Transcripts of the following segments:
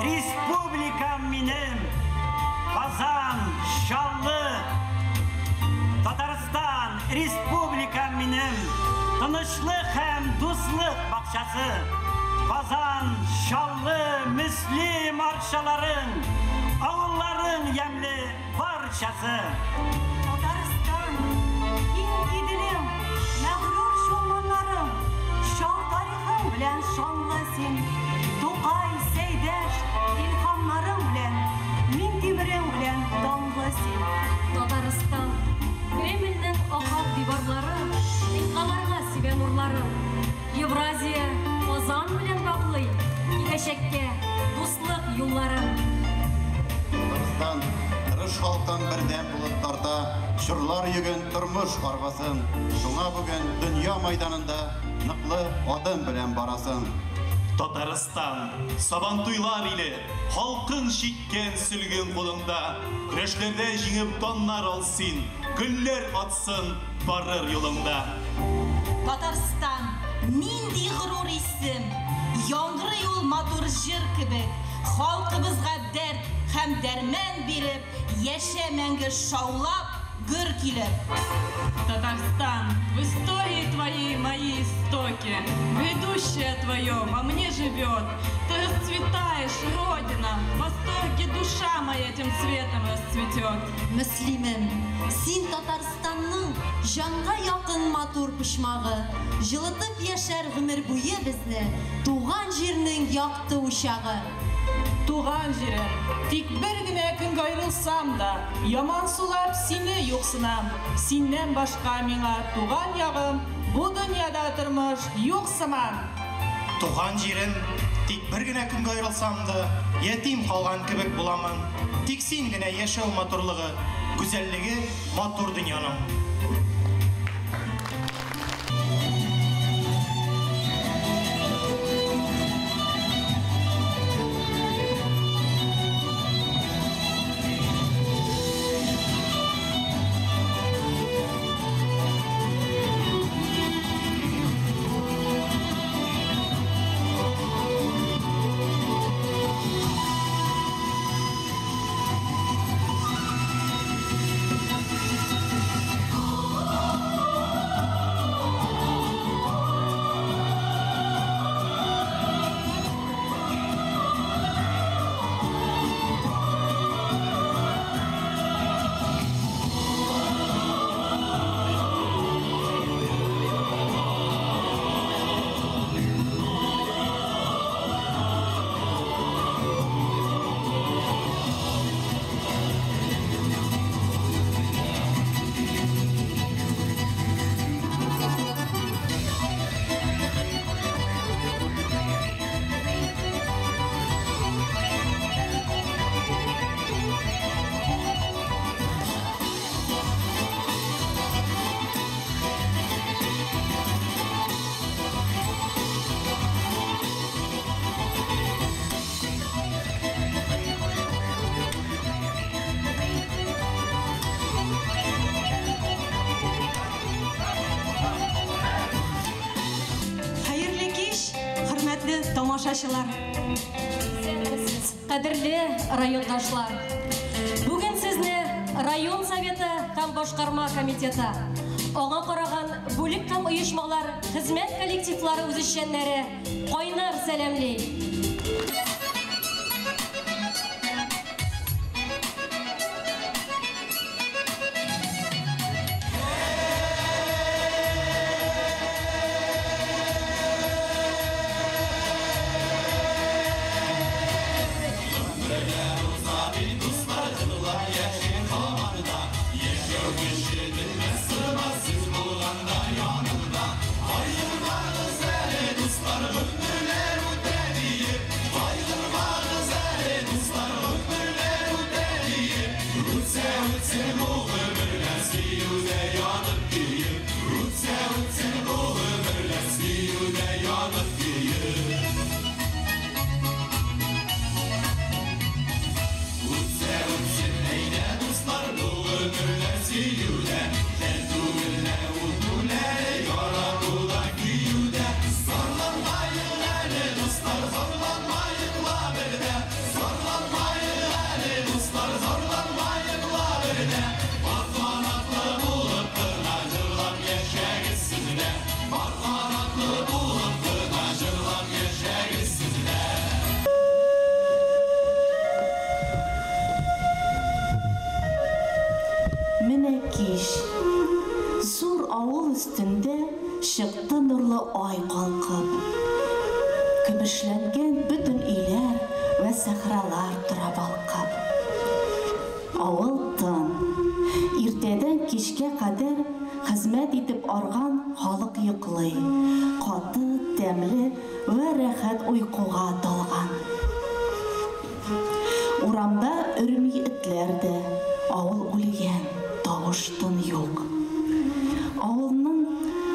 республикам минем, Казан, Чаллы. Татарстан, республикам минем, тынычлык һәм дуслык бакчасы. Казан, Чаллы, Мөслим арчаларың, авылларың ямьле барчасы. Татарстан, киң Иделем, мәгърур чулманнарың, чал тарихың белән шанлы син. Тукай, Сәйдәш, илһамнарың белән, Миңтимерең белән данлы син. Татарстан, Кремльнең ахак диварлары, дөньяларга сибә нурларын. Евразия, Казан белән баглый, киләчәккә дуслык юлларын. Татарстан, тырыш халкың бердәм булып тарта, чорлар йөген, тормыш арбасын. Шуңа бүген дөнья майданында ныклы адым белән барасың. Татарстан, Сабантуйлар иле, халкың чиккән сөлген кулыңда. Көрәшләрдә җиңеп даннар ал син, гөлләр атсын барыр юлыңда. Татарстан, нинди горур исем, яңгырый ул матур җыр кебек, халкыбызга дәрт һәм дәрмән биреп, яшә мәңге шаулап, гөр килеп. Татарстан, в истории твоей мои истоки, грядущее твое во мне живет. Ты расцветаешь, Родина, в восторге душа моя этим цветом расцветет. Мөслимем, син Татарстанның җанга якын матур почмагы, җылытып яшәр гомер буе безне, туган җирнең якты учагы. Туган җирем, тик бер генә көнгә аерылсам да, ямансулап сине юксынам. Синнән башка миңа туган ягым, бу дөньяда тормыш юк сыман. Туган җирем, тик бер генә көнгә аерылсам да, ятим калган кебек буламын. Тик син генә яшәү матурлыгы, гүзәллеге матур дөньяның. Хәерле кич, хөрмәтле тамашачылар. Исәнмесез, кадерле райондашлар. Бүген сезне район советы һәм башкарма комитеты, аңа караган бүлек һәм оешмалар, хезмәт коллективлары үзешчәннәре кайнар сәламли. Дуслар, гомерләр үтә диеп, Эшләнгән бөтен өйләр вә сәхралар тора балкып. Авыл тын. Иртәдән кичкә кадәр хезмәт итеп арган халык йоклый. Каты, тәмле вә рәхәт уйкуга талган. Урамда өрми этләр дә, авыл үлгән, тавыш-тын юк. Авылның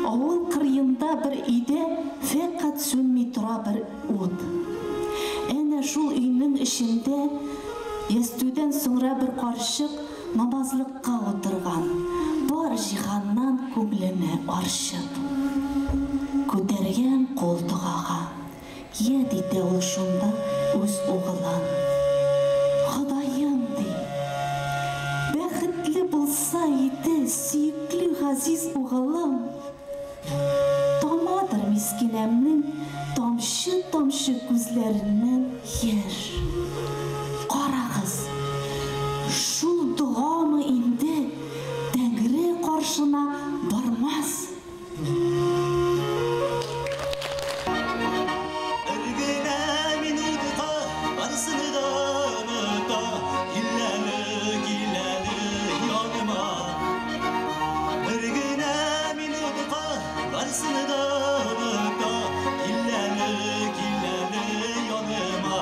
авыл кырыенда бер өйдә фәкать сүнми тора бер ут. Әнә шул өйнең эчендә ястүдән соңра бер карчык намазлыкка утырган, бар җиһаннан күңлене арчып. Күтәргән кул догага. Яд итә ул шунда үз угылын. Ходаем, ди, бәхетле булса иде сөекле газиз угылым. Тамадыр мискинәмнең тамчы-тамчы күзләреннән яшь. Карагыз, шул догамы инде Тәңре каршына бармас? Бер генә минутка барысын да оныта, Кил әле, кил әле яныма. Бер генә минутка барысын да оныта, Кил әле, кил әле яныма.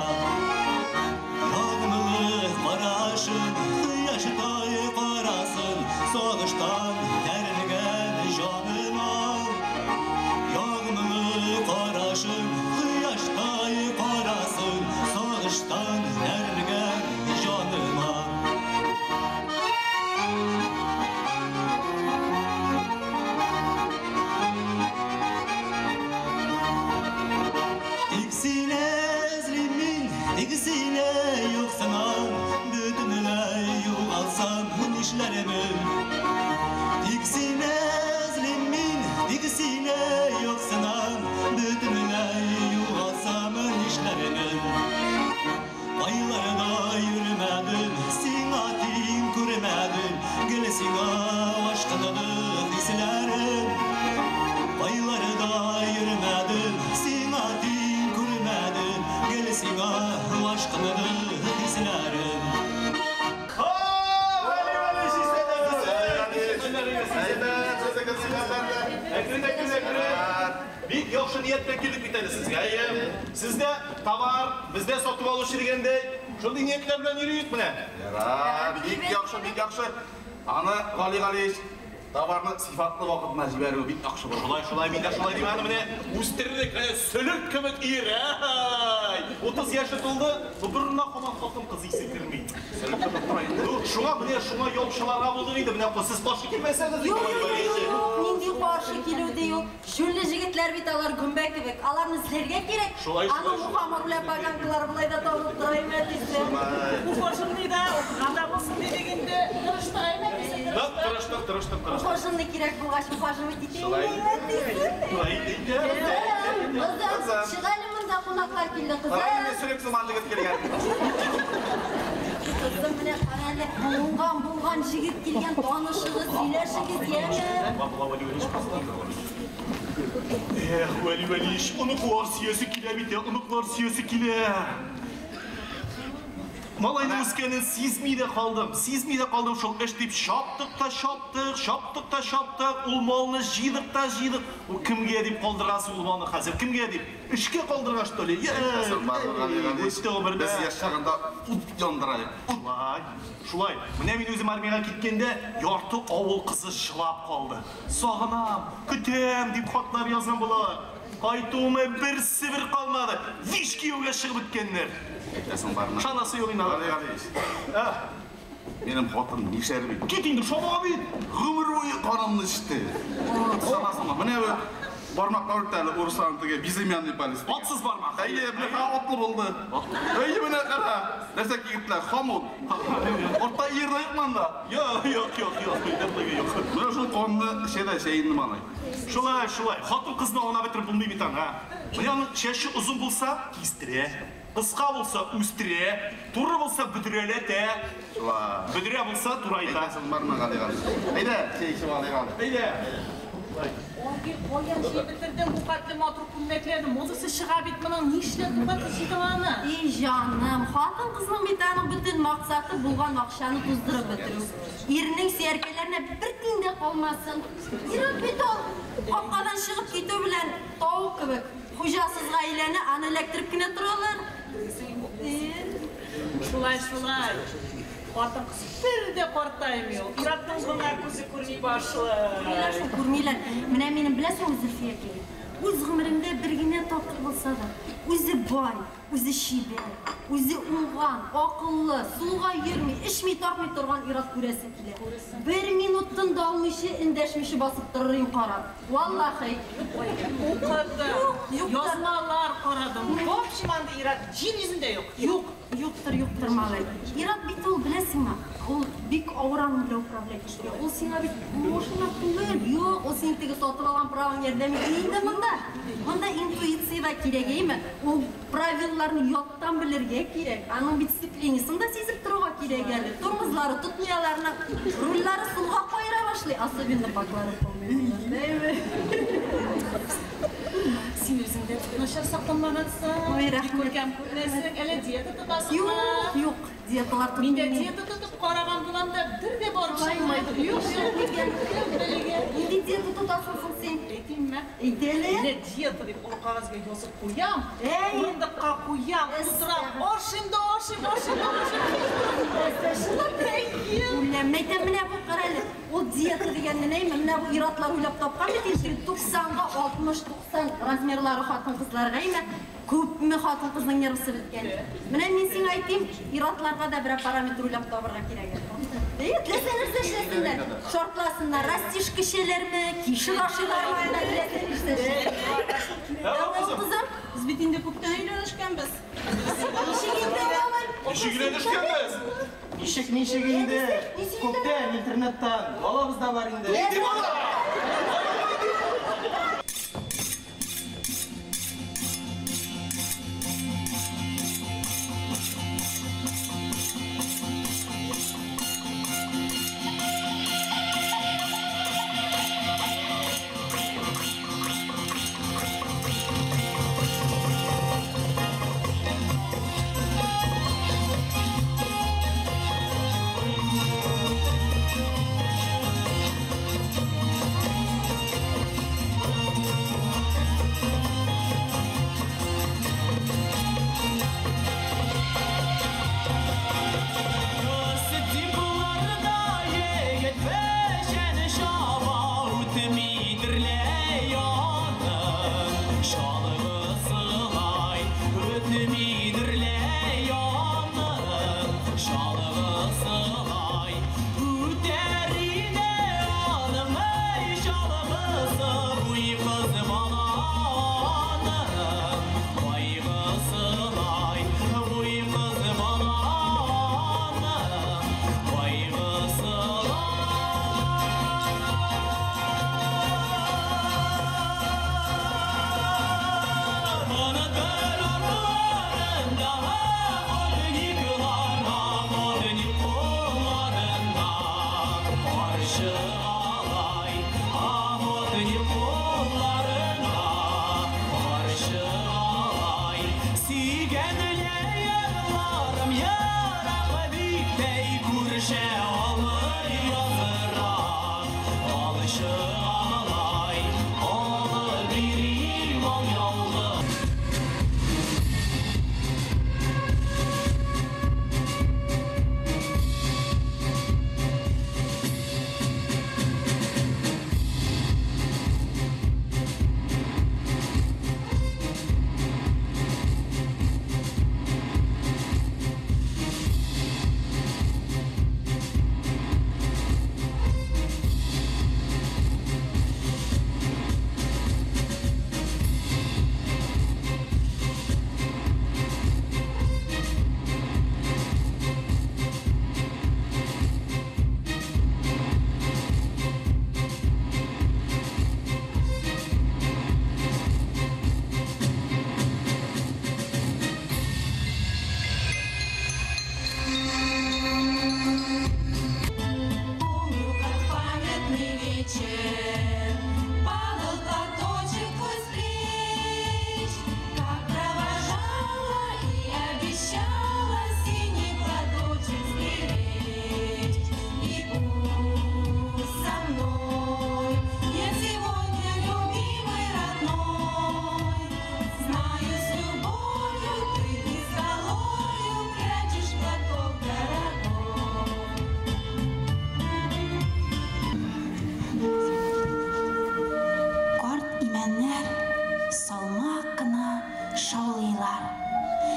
Ягымлы карашың, кояштай карасын, Сагыштан әрнегән җаныма. Ягымлы карашың, кояштай карасын, Сагыштан әрнегән җаныма. Тик сине эзлим мин, тик сине юксынам, Бөтенләй югалсам, нишләрмен? Тик сине эзлим мин, тик сине юксынам, Бөтенләй югалсам, нишләрмен? Айларда йөрмәдем, сиңа тиң күрмәдем, Гел сиңа ашкынды хисләрем. Айларда йөрмәдем, сиңа тиң күрмәдем, Гел сиңа ашкынды хисләрем. Бик яхшы ният белән килдек бит әле сезгә. Әйе. Сездә товар, бездә сатып алучы дигәндәй, шундый ниятләр белән йөрик менә. Ярар, бик яхшы, бик яхшы. Аны Гали Галиевич товарны сыйфатлы вакытына җибәрү бик яхшы булыр. Шулай, шулай, мин дә шулай дим аны менә үстердек, менә сөлек кебек ир. Әй! 30 яше тулды, бу борынына һаман хатын-кыз исе керми. Сөлек кебек тора инде. Ну, шуңа менә шуңа яучыларга булдык инде. Менә сез каршы килмәсәгез Юк, юк, юк, юк, нинди каршы килү ди ул. Җүнле җегетләр бит алар гөмбә кебек. Аларны эзләргә кирәк. Шулай, шулай, Аның шулай. мухомор белән поганкалар болай да табылып тора инде әтисе. Ухоженный да, укыган да булсын дидек инде. Тырыштык әйме әтисе, Да, тырыштык. тырыштык, тырыштык, тырыштык. Ухоженный кирәк булгач, ухаживать итә Шулай. инде әтисе. Шулай инде. Кызым, Кызым. чык әле монда кунаклар килде, Кара инде кызым. сөлек сыман җегет килгән. Кызым, менә кара әле, уңган булган җегет килгән, танышыгыз, сөйләшегез, яме. Эх, Вәли Вәлиш, оныклар сөясе килә бит, оныклар сөясе килә. Малайның үскәнен сизми дә калдым, сизми дә калдым шул эш дип чаптык та чаптык, чаптык та чаптык, ул малны җыйдык та җыйдык. Ул кемгә дип калдырасың ул малны хәзер? Кемгә дип? Эшкә калдырга что ли? Әйтәсең бармы, Гали Галиевич? Үтте гомердә. Без яшь чагында ут яндыра идек. Шулай, шулай. Менә мин үзем армиягә киткәндә ярты авыл кызы жылап калды. Сагынам, көтәм дип хатлар язган булалар. Кайтуыма берсе бер калмады. Биш кияүгә чыгып беткәннәр. Әйтәсең бармы? Шанасы юк инде. Гали Галиевич, А, минем хатын нишләр бит? Кит инде, шабага бит. Гомер буе канымны эчте. Ышанасыңмы? Менә бу бармаклар үтә әле урысларның теге безымянный палец. Атсыз бармак. Әйе, менә кара атлы булды. Әйе, менә кара. Нәрсә кигетләр? Хомут. Артта ир дә юк монда. Юк, юк, юк, юк, юк, юк. Менә шул канны эчә дә эчә инде малай. Шулай, шулай. Хатын кызны аңлап бетереп булмый бит аны, а. Менә аның чәче озын булса, кистерә. Кыска булса, үстерә. Туры булса, бөдрәләтә. Шулай. Бөдрә булса, турайта. Әйтәсең бармы, Гали Галиевич? Әйдә, чәй эчеп алыйк әле. Әйдә. Каян җыеп бетердең бу хәтле матур күлмәкләрне? Модасы чыга бит моның. Нишләп бу хәтле җыйдың аны? И җаным, хатын-кызның бит аның бөтен максаты булган акчаны туздырып бетерү. Ирнең сөяркәләренә бер тиен дә калмасын. Ир-ат бит ул капкадан чыгып китү белән тавык кебек хуҗасызга әйләнә, аны эләктереп кенә торалар. Шулай, шулай. Хатын-кыз бер дә картаймый ул. Ир-атның гына күзе күрми башлый. Күрмиләр шул, күрмиләр. Менә минем беләсеңме, Зөлфия килен, үз гомеремдә бер генә тапкыр булса да, үзе бай, үзе чибәр, үзе уңган, акыллы, сулга йөрми, эчми, тартмый торган ир-ат күрәсем килә. Бер минут тын да алмыйча, эндәшмичә басып торыр идем карап. Валлахи. Укыдым, язмалар карадым. В общем, андый ир-ат җир йөзендә юк. Юк, юктыр, юктыр, малай. Ир-ат бит ул, беләсеңме, ул бик авыр аның белән управлять итәргә. Ул сиңа бит машина түгел, юк, ул синең теге сатып алган праваң ярдәм итми инде монда. Монда интуиция дә кирәк, әйеме? Ул правилаларны яттан белергә кирәк. Аның бит сцеплениесен дә сизеп торырга кирәк әле. Тормозлары тотмый аларның, рульләре сулга каера башлый, особенно баклары полный. Син үзең дә начар сакланмагансың. Ой, рәхмәт. Күркәм күренәсең. Әллә диета тотасыңмы? Юк, юк, диеталар тотмыйм. Мин дә диета тотып караган булам да, бер дә барып чыкмый. Юк, юк, нигә? Нинди диета тотасың соң син? Әйтимме? Әйт әле. Менә диета дип олы кәгазьгә язып куям, Әй. урындыкка куям, утырам, ашыйм да ашыйм, ашыйм да ашыйм. Чынлап Әйе. Үләм, әйтәм, менә бу кара әле. Ул диета дигәнне әйме, менә бу ир-атлар уйлап тапкан бит инде 90-га 60, 90 размерлары хатын-кызларга әйме. Күпме хатын-кызның нервысы беткән. Менә мин сиңа әйтим, ир-атларга да берәр параметр уйлап табырга кирәк әле. Әйе, теләсә нәрсә эшләсеннәр. Шартласыннар, растишка эчәләрме, кишер ашыйлармы, әнә теләсә нәрсә эшләсеннәр. Ә, Кызым, Без бит инде күптән өйләнешкәнбез. ничек инде алай? Ничек өйләнешкәнбез? Ничек, ничек инде? Ничек инде? Күптән интернеттан. Балабыз да бар инде. Нинди бала?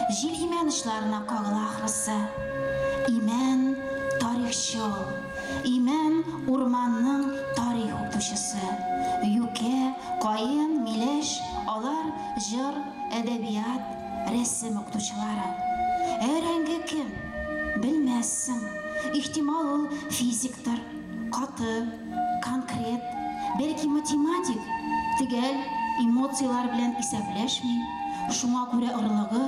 Җил имән очларына кагыла ахрысы. Имән, тарихчы ул. Имән, урманның тарих укытучысы. Юкә, каен, миләш, алар җыр, әдәбият, рәсем укытучылары. Ә өрәңге кем? Белмәссең. Ихтимал, ул физиктыр. Каты, конкрет, бәлки математик, төгәл, эмоцияләр белән исәпләшми, шуңа күрә орлыгы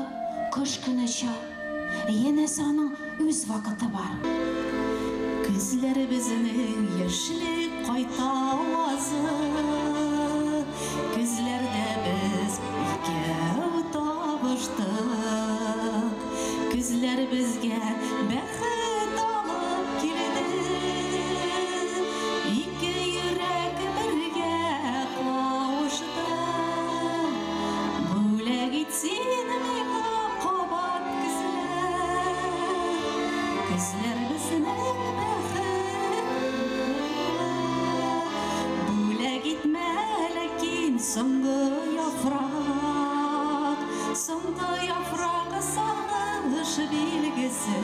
кыш көне оча. Янәсе аның үз вакыты бар. Көзләребезнең яшьлек кайта авазы, Көзләрдә без икәү табыштык. Көзләр безгә бәхет алып килде, Ике йөрәк бергә кавышты. Бүләк ит син миңа кабат көзләр, Көзләр безнең бәхет юлы. Бүләк итмә ләкин соңгы яфрак, Соңгы яфрак сагыш билгесе.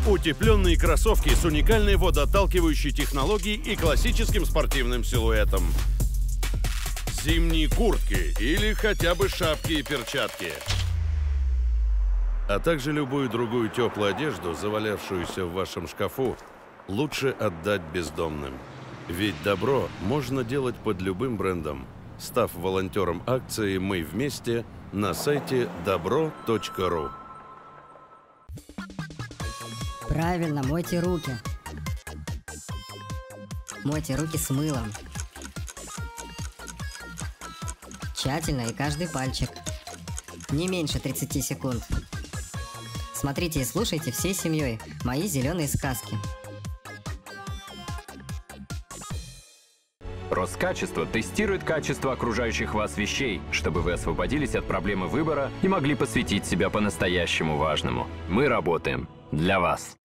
Утепленные кроссовки с уникальной водоотталкивающей технологией и классическим спортивным силуэтом. Зимние куртки или хотя бы шапки и перчатки. А также любую другую теплую одежду, завалявшуюся в вашем шкафу, лучше отдать бездомным. Ведь добро можно делать под любым брендом. Став волонтером акции «Мы вместе» на сайте dobro.ru. Правильно, мойте руки. Мойте руки с мылом. Тщательно и каждый пальчик. Не меньше 30 секунд. Смотрите и слушайте всей семьей мои зеленые сказки. Роскачество тестирует качество окружающих вас вещей, чтобы вы освободились от проблемы выбора и могли посвятить себя по-настоящему важному. Мы работаем для вас.